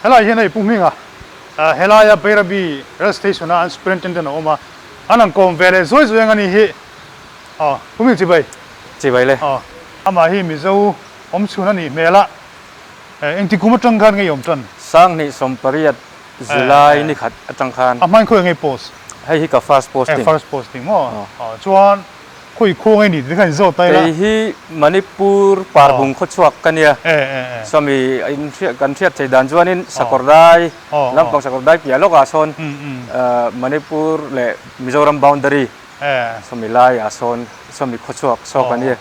Helai hian hei Pu Hminga helaia Bairabi Rail Station a an Superintendent a awm a, an han kawm ve leh zuai zuai ang a ni hi. Aw, Pu Hming chibai. Chibai le. Aw, amah hi Mizo awm chhun a nih hmel a, engti kum atang khan nge i awm tan? 2018 July ni khat atang khan. A hmain khawi nge post? Hei hi ka first posting. Eh, first posting maw? Aw, chuan Khawi khuang ei ni tih kha in zawt ta ila. Kei hi Manipur Parbung khawchhuak ka nia. Sawmi in hriat kan hriat thei dan chuanin Sakawrdai lampang Sakawrdai piah lawkah sawn Manipur leh Mizoram boundary sawmi laiah sawn sawmi khawchhuak saw ka nia.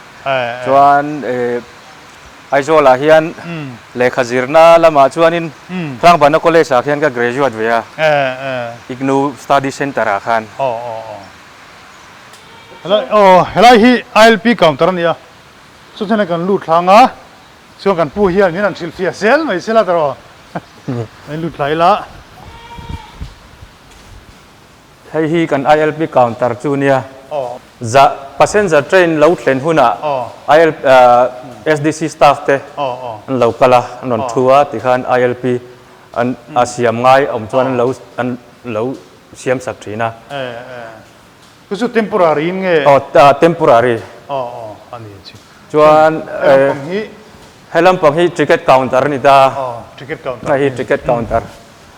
Chuan Aizawlah hian lehkha zirna lamah chuanin Hrangbana College ah khian ka graduate ve a, IGNOU Study Centre ah khan. Helai aw helai hi ILP counter a ni a, chu chuan kan lut thlang a, chuan kan pu hian min han hrilhfiah zel mai se la tawh rawh, kan lut thla ila. Hei hi kan ILP counter chu nia, za passenger train lo thlen hunah ILP SDC staff te an lo kal a, an rawn thu a tikhan ILP an a siam ngai awm chuan an lo an lo siam sak thin a. Chu chu temporary in nge? Aw, temporary. Aw, aw, a ni chi. Chuan, He lampang hi? He lampang hi ticket counter a ni ta. Aw, ticket counter. Hei hi ticket counter.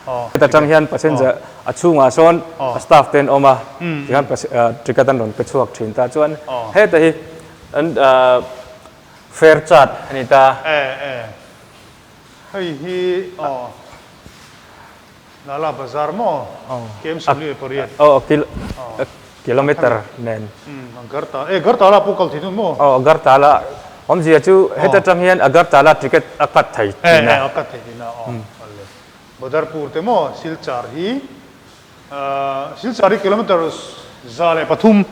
Aw. Heta tang hian passenger a chhungah sawn a staff te an awm a, tikhan ticket an rawn pe chhuak thin ta. Chuan heta hi an fare chart a ni ta. E, e. Hei hi, aw. Lala Bazar maw? Kem 48. Aw kilometer nen. Agartala e Agartala pawh kal thei dawn maw? Aw Agartala awmzia chu heta tang hian Agartala ticket a cut thei thin a. E a cut thei thin a aw ale. Badarpur te maw Silchar hi Silchar hi kilometer 103.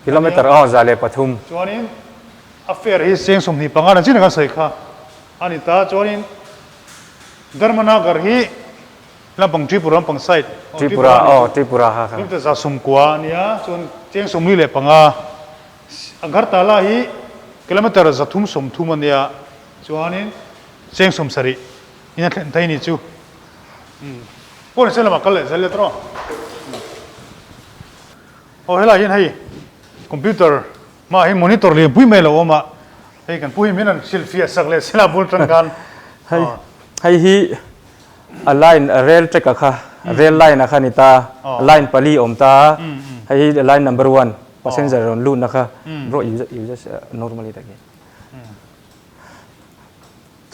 Kilometer aw 103. Chuanin a fare hi cheng 25 dan chin a kan sawi kha a ni ta chuanin Dharmanagar hi lampang Tripura lampang side aw Tripura aw Tripura ha kha. Kilometer 190 a nia chuan cheng 45 Agartala hi kilometer 330 a nia chuanin cheng 70 in a thlen thei ni chu pawh ni se lamah kal leh zel let rawh aw helai hian hei computer Mah hi monitor lianpui mai lo awm a, hei kan pu hi min rawn hrilhfiah sak leh sela bul tan khan. Hei hei hi a line a rail track a kha rail line a kha ni ta line pali awm ta hei hi line number one passenger rawn lut na kha bro you you just normally tak hi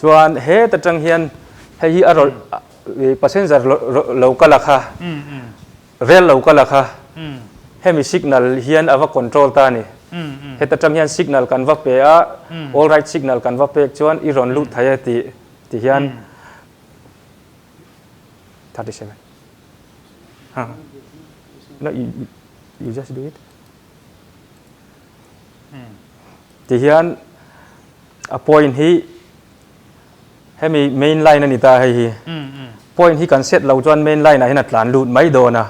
chuan heta tang hian hei hi a rawn passenger lo kal a kha Rel lo kal a kha. Hemi signal hian a va control ta a ni. Heta tang hian signal kan va pe a, all right signal kan va pek chuan i rawn lut thei e tih ti hian 37 ha no you you just do it ti hian a point hi Hemi main line a ni ta hei hi. Point hi kan set lo chuan main line ah hian a tlan lut mai dawn a.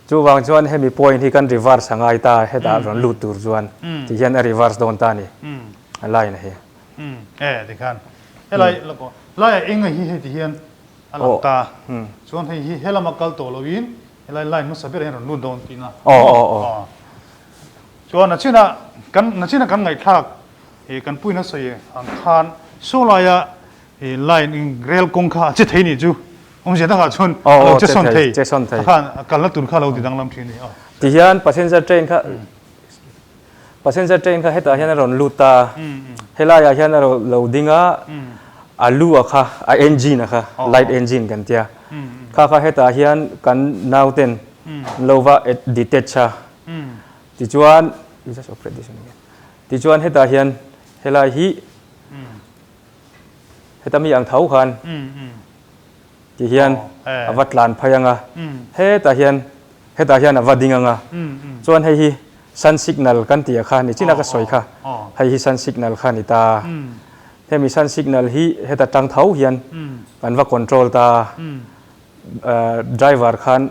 Chuvang chuan hemi point hi kan reverse a ngai ta hetah rawn lut tur chuan ti hian a reverse dawn ta a ni a line hi. E tikhan helai lai a eng a hi hei ti hian a lang ta chuan hei hi helama kal tawh loin helai line hmasa berah hian rawn lut dawn tihna. Chuan nachina kan nachina kan ngaihthlak He kan puina sawi ang khan saw laia he line in rail kawng kha a che thei nih chu awmzia takah chuan a lo che sawn thei a khan a kalna tur kha a lo ti danglam thin a ni. Tihian passenger train kha passenger train kha hetah hian a rawn lut ta helaiah hian a lo ding a a lu a kha a engine a kha light engine kan tia kha kha hetah hian kan nauten an lo va detach a tichuan you just operate this one again. Tichuan hetah hian helai hi heta mi ang tho khan ti hian a va tlan phei ang a, hetah hian hetah hian a va ding ang a, chuan hei hi sun signal kan tih ah kha nichin a ka sawi kha hei hi sun signal kha a ni ta, hemi sun signal hi heta tang tho hian kan va control ta driver khan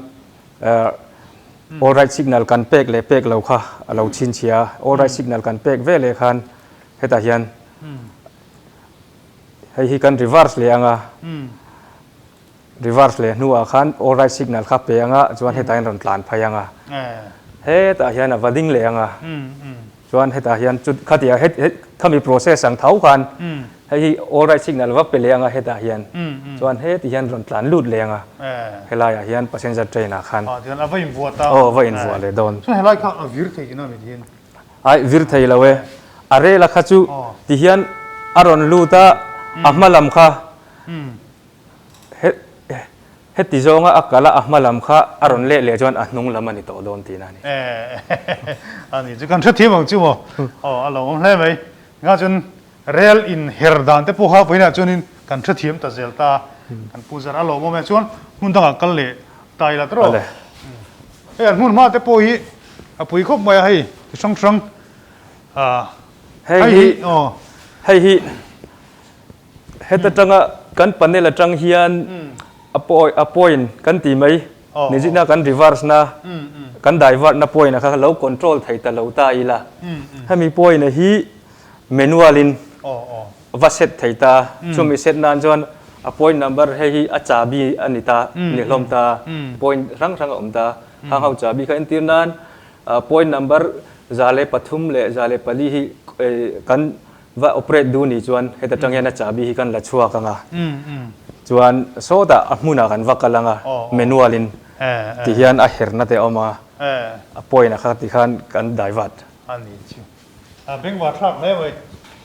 All right signal kan pek leh pek lo kha a lo chhinchhia a, all right signal kan pek ve leh khan hetah hian hei hi kan reverse leh ang a. reverse leh hnuah khan all right signal kha pe anga chuan hetah hian rawn tlan phei anga hetah hian a va ding leh anga chuan hetah hian chu khatia het het khami process ang tho khan hei hi all right signal va pe leh anga hetah hian chuan heti hian rawn tlan lut leh anga helaiah hian passenger train ah khan aw va invuah leh dawn. Chuan helai kha a vir thei tihna a ni tihian. Aih vir thei lo e. A rel a kha chu tihian a rawn lut a, a hma lam kha heti zawnga a kal a, a hma lam kha a rawn leh leh chuan a hnung lam a ni tawh dawn tihna a ni. A ni chu kan hrethiam ang chu maw? Aw a lo awm hle mai. Engah chuan rel in her dan te pawh kha vawiinah chuanin kan hrethiam ta zel ta. Kan pu zar a lawmawm e. Chuan hmun dangah kal leh ta ila tawh rawh. Hei an hmun hma te pawh hi a pui khawp mai a hei chi hrang hrang hei hi hei hi heta tanga kan panel atang hian a point a point kan ti mai nizina kan reverse na kan divert na point a kha lo control thei ta lo ta ila hemi point a hi manual in va set thei ta chumi set nan chuan a point number hei hi a chabi a ni ta ni hlawm ta point hrang hrang a awm ta hang ho chabi kha entir nan point number 103 leh 104 hi kan va operate duh ni chuan heta tang hian a chabi hi kan la chhuak anga chuan sawtah a hmunah kan va kal anga manual in ti hian a herna te a awm a a point a kha ti khan kan divert. A ni chu. A bengvar thlak hle mai.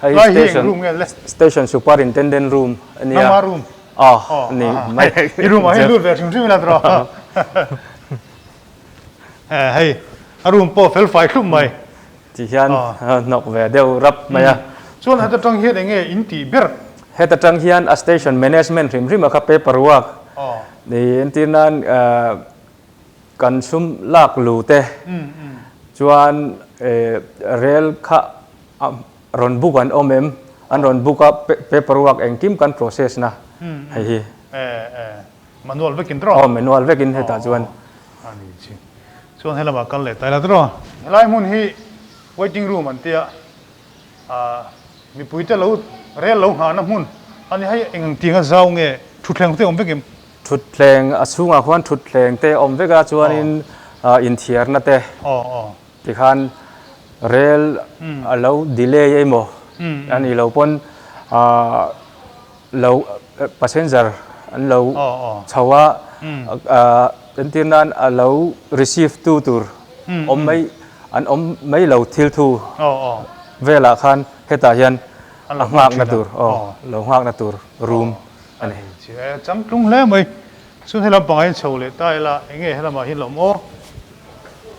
Hei hi station room nge le? Station superintendent room a nia. Nangma room? Aw ni mai. I room ah hian lut ve hrim hrim ila tawh. Hei a room pawh fel fai thlup mai. Ti hian hnawk ve deuh rap mai a. Chuan heta tang hian enge in tih ber? Heta tang hian a station management hrim hrim a kha paper work. Ni entir nan Kan sum lak lu te chuan rel kha rawn book an awm em? An rawn book a paper work engkim kan process na hei hi. Manual vekin tawh? Aw manual vekin hetah chuan. A ni chi. Chuan helamah kal leh ta ila tawh. Helai hmun hi waiting room an tia mipuite lo rel lo nghahna hmun a ni. Hei eng tianga zau nge thutthleng te awm vek em? Thutthleng, a chhungah khuan thutthleng te a awm vek a, chuanin inthiarna te tikhan rel a lo delay emaw a nih loh pawn lo passenger an lo chho a, entir nan a lo receive tu tur awm mai an awm mai lo thil thu velah khan hetah hian a nghakna tur lo nghakna tur room a ni. A changtlung hle mai. Chuan helam pangah hian chho leh ta ila, eng nge helamah hian lo awm aw?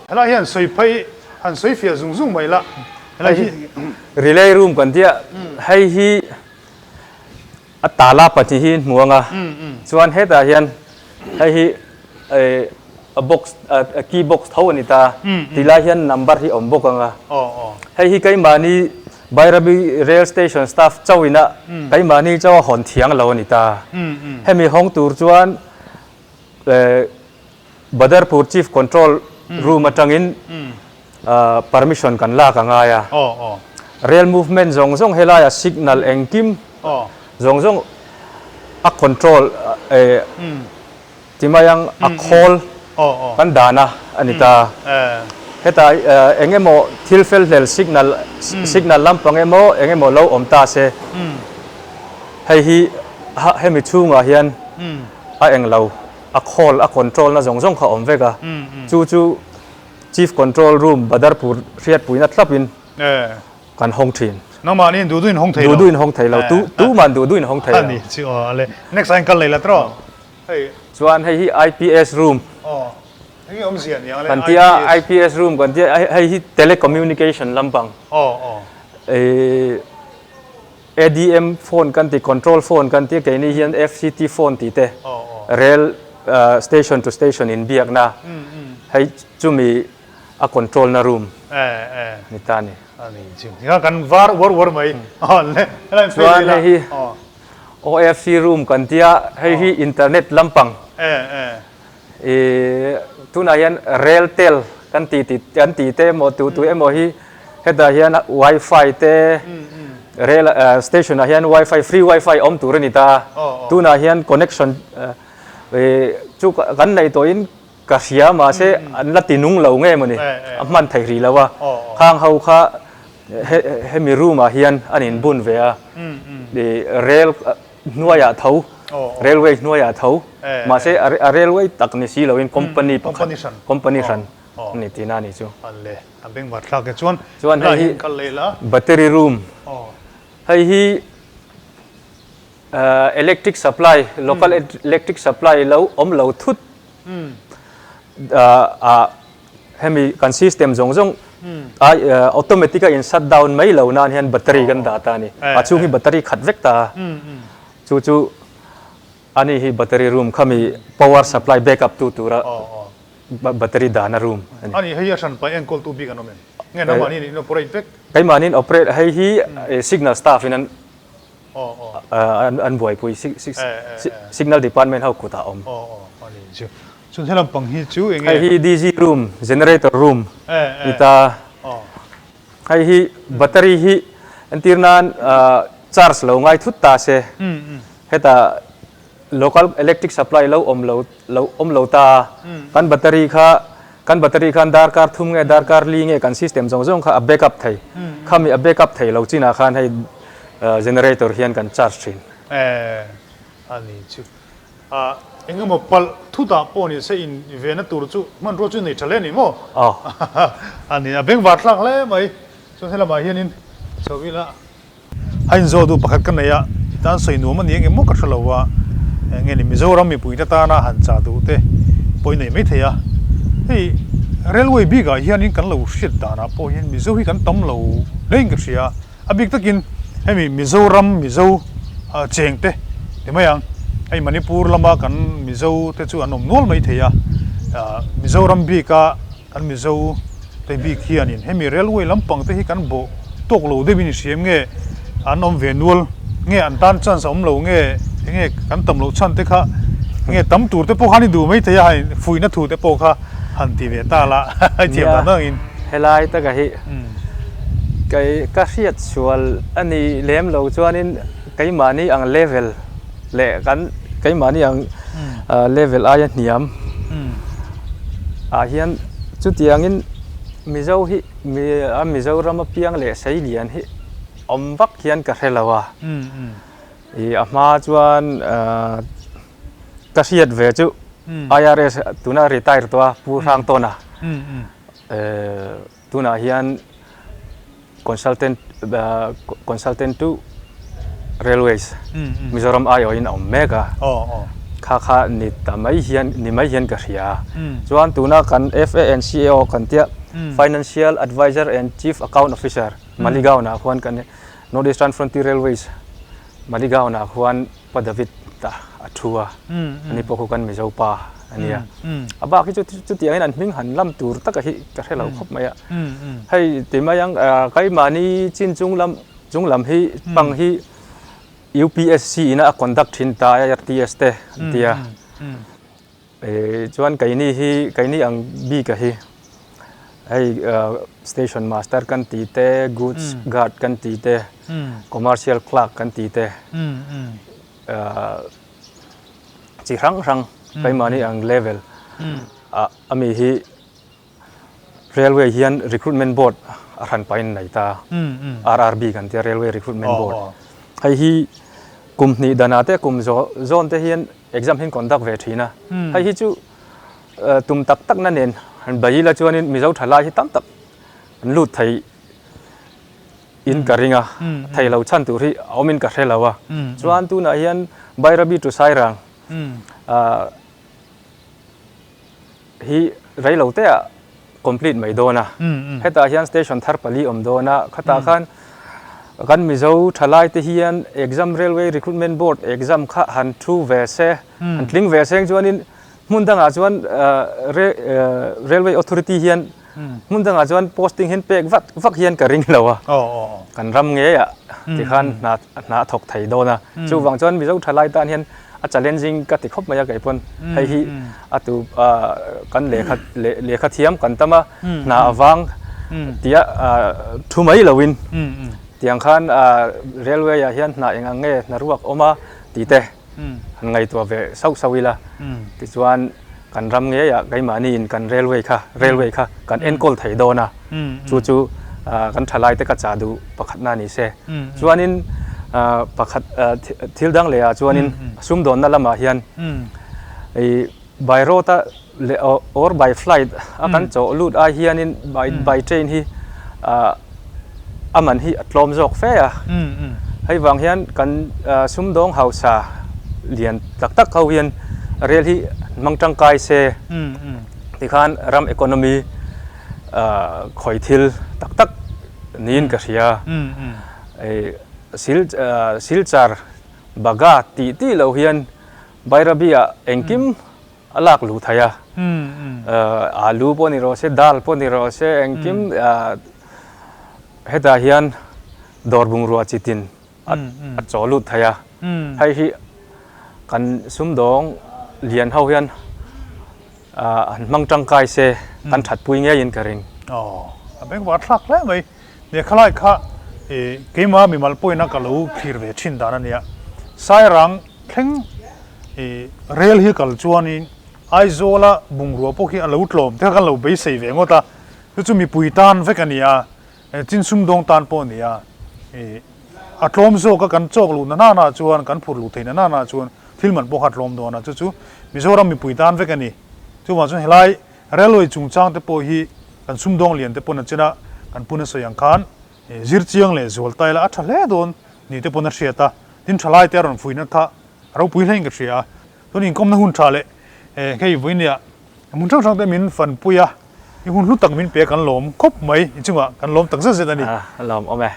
Helai hian sawi phei, han sawi fiah zung zung mai la. Helai hi Relay room kan tia, hei hi a tala pahnih hi hmu anga, chuan hetah hian hei hi a box a key box tho a ni ta ti lai hian number hi a awm bawk ang a hei hi keimahni Bairabi rail station staff chauhin a keimahni chauh a hawn thiang lo a ni ta hemi hawng tur chuan Badarpur chief control room atangin permission kan lak a ngai a rail movement zawng zawng helaiah signal engkim zawng zawng a control Ti mai ang, a khawl kan dan a a ni ta. Heta eng emaw thil fel hlel signal signal lampang emaw eng emaw lo awm ta se, hei hi hemi chhungah hian a eng lo, a khawl a control na zawng zawng kha a awm vek a. Chu chu Chief Control Room Badarpur hriatpuina thlapin Kan hawng thin. Nangmahni in duh duh in hawng thei lo. Duh duh in hawng thei lo. Tu tuman duh duh in hawng thei lo. A ni chu aw ale. Next ah in kal lei la tawh. Hei. Chuan hei hi IPS room. Aw. Hei hi awmzia ni ang le. Kan tia IPS room kan tia hei hi telecommunication lampang. Aw aw. ADM phone kan ti control phone kan tia keini hian FCT phone tih te. Aw aw. Rail station to station inbiakna. Hei chumi a control na room ni ta ni. Kan var uar uar mai. Chuan hei hi OFC room kan tia hei hi internet lampang tunah hian Railtel kan ti ti kan ti te emaw tu tu emaw hi hetah hian wifi te rail station ah hian wifi free wifi awm tur a ni ta tunah hian connection. Chu kan nei tawhin ka hria mahse an la ti nung lo nge mawni a hman thei rih lo a. Khang ho kha hemi room ah hian an inbun ve a. Rel hnuaiah tho, railway hnuaiah tho mahse a railway tak ni si loin company pakhat company hran a ni tihna a ni chu. A bengvar thlak e chuan Chuan hei hi kal leh la. Battery room. Hei hi electric supply, local electric supply lo awm lo thut ah hemi kan system zawng zawng ai automatic a in shut down mai lo nan hian battery kan dah ta a ni. A chhung hi battery khat vek ta a. Chu chu ani hi battery room khami power supply backup tu tura Battery dahna room a ni. Ani hei a hran pai enkawltu bik an awm em? Nge nangmahni in in operate vek? Keimahni in operate, hei hi signal staff in an an buaipui, signal department ho kutah a awm. Aw aw ani chu. Chuan helam pang hi chu enge? Hei hi DG room, generator room ni ta. Hei hi battery hi entir nan charge lo ngai thut ta se hetah Local electric supply lo awm lo lo awm lo ta a, kan battery kha kan battery khan darkar thum nge darkar li nge kan system zawng zawng kha a backup thei. Khami a backup thei lo chinah khan hei generator hian kan charge thin. Eh a ni chu. Ah eng emaw palh thutah pawh ni se in vena tur chu hmanrua chu nei tha hle a ni maw? Aw. A ni a bengvar thlak hle mai. Chuan helamah hianin chho ila. A inzawh duh pakhat ka nei a, i tan sawi nuam a ni eng emaw ka hre lo a, eng nge ni Mizoram mipuite tana han chah duh te pawh i nei mai thei a. Hei railway bikah hianin kan lo hriat danah pawh hian Mizo hi kan tam lo hlein ka hria a, a bik takin hemi Mizoram Mizo cheng te ti mai ang, hei Manipur lama kan Mizo te chu an awm nual mai thei a, Mizoram bika Kan Mizo te bik hianin hemi railway lampang te hi kan bawh tawk lo deuhin i hriam nge an awm ve nual nge an tan chance a awm lo nge enge kan tam loh chhan te kha nge tam tur te pawh khan i duh mai thei a hei fuihna thu te pawh kha han ti ve ta la i thiam dan angin. Helai taka hi kei ka hriat sual a ni lem lo chuanin keimahni ang level leh kan keimahni ang level aia hniam ah hian chutiangin Mizo hi a Mizoram apiang leh Seilian hi awm vak hian ka hre lo a ih a hma chuan ka hriat ve chu IRS tuna retire tawh a Pu Hrangtawna tunah hian. Consultant Consultant to Railways Mizoram aiawhin a awm mek a, kha kha ni ta mai hian ni mai hian ka hria a. Chuan tuna kan FANCAO kan tia Financial Advisor and Chief Account Officer Maligaon ah khuan kan North Eastern Frontier Railways Maligaon ah khuan Pa David ta a thu a, ani pawh khu kan Mizo pa a nia. A bak hi chu chutiangin an hming han lam tur taka hi ka hre lo khawp mai a. Hei ti mai ang keimahni chin chung lam chung lam hi pang hi UPSC ina a conduct thin ta IRTS te an ti a. Chuan keini hi keini ang bik a hi hei station master kan tih te goods guard kan tih te commercial clerk kan tih te chi hrang hrang keimahni ang level ah ami hi Railway hian recruitment board a hran pahin nei ta RRB kan tia Railway Recruitment Board hei hi kum hnih danah te kum zawn te hian exam hi an conduct ve thin a hei hi chu tum tak tak na nen han bei ila chuanin Mizo thalai hi tam tak an lut thei in ka ring a thei lo chhan tur hi a awm in ka hre lo a chuan tunah hian Bairabi to Sairang hi rei lo te ah complete mai dawn a hetah hian station thar pali awm dawn a khatah khan kan Mizo thalai te hian exam railway recruitment board exam kha han thu ve se han tling ve seng chuanin hmun dangah chuan railway authority hian Hmun dangah chuan posting hian pek vak vak hian ka ring lo a, kan ram ngeiah tikhan hna hna a thawk thei dawn a, chuvang chuan Mizo thalai tan hian a challenging ka ti khawp mai a kei pawn hei hi a tu kan lehkha lehkha thiam kan tam a, hna avang tia thu mai loin tiang khan railway ah hian hna eng ang nge hna ruak awm a tih te. han ngaihtuah ve sauh sauh ila. Tichuan kan ram ngeiah keimahniin kan railway kha railway kha kan enkawl thei dawn a, chu chu kan thalaite ka chah duh pakhatna ni se. Chuanin pakhat thil dang lehah chuanin sumdawnna lamah hian ih by road a leh or by flight a kan chawh lut ai hianin by by train hi a man hi a tlawm zawk fe a. Hei vang hian kan sumdawng hausa lian tak tak ho hian rel hi hmang tangkai se tikhan ram economy khawi thil tak tak niin ka hria. Silchar Baga tih tih loh hian Bairabi ah engkim a lak luh thei a, alu pawh ni rawh se, dal pawh ni rawh se, engkim hetah hian dawr bungrua chi tin a chaw lut thei a, hei hi kan sumdawng lian ho hian an hmang tangkai se kan thatpui ngeiin ka ring. Aw, a bengvar thlak hle mai. Lehkhalai kha keimah mimal pawhin ka lo thlir ve thin dan a nia. Sairang thleng rel hi kal chuanin Aizawla bungrua pawh khi a lo tlawm te kha kan lo beisei ve ngawt a, chu chu mipui tan vek a ni a, chin sumdawng tan pawh a ni a. A tlawm zawk a kan chawk luhna nana chuan kan phur luh theihna nana chuan thil man pawh kha a tlawm dawn a, chu chu Mizoram mipui tan vek a ni. Chuvang chuan helai Railway chungchang te pawh hi kan sumdawng lian te pawn a chen a, kan pun a sawi ang khan zir chiang leh zual ta ila a tha hle dawn ni te pawn a hriat a, tin thalai te a rawn fuihna kha a ropui hlein ka hria a, chuan inkawmna hun tha leh hei vawinia hmun hrang hrang te min fanpui a, i hun hlu tak min pe a kan lawm khawp mai, i chungah kan lawm tak zet zet a ni. A lawm awm e.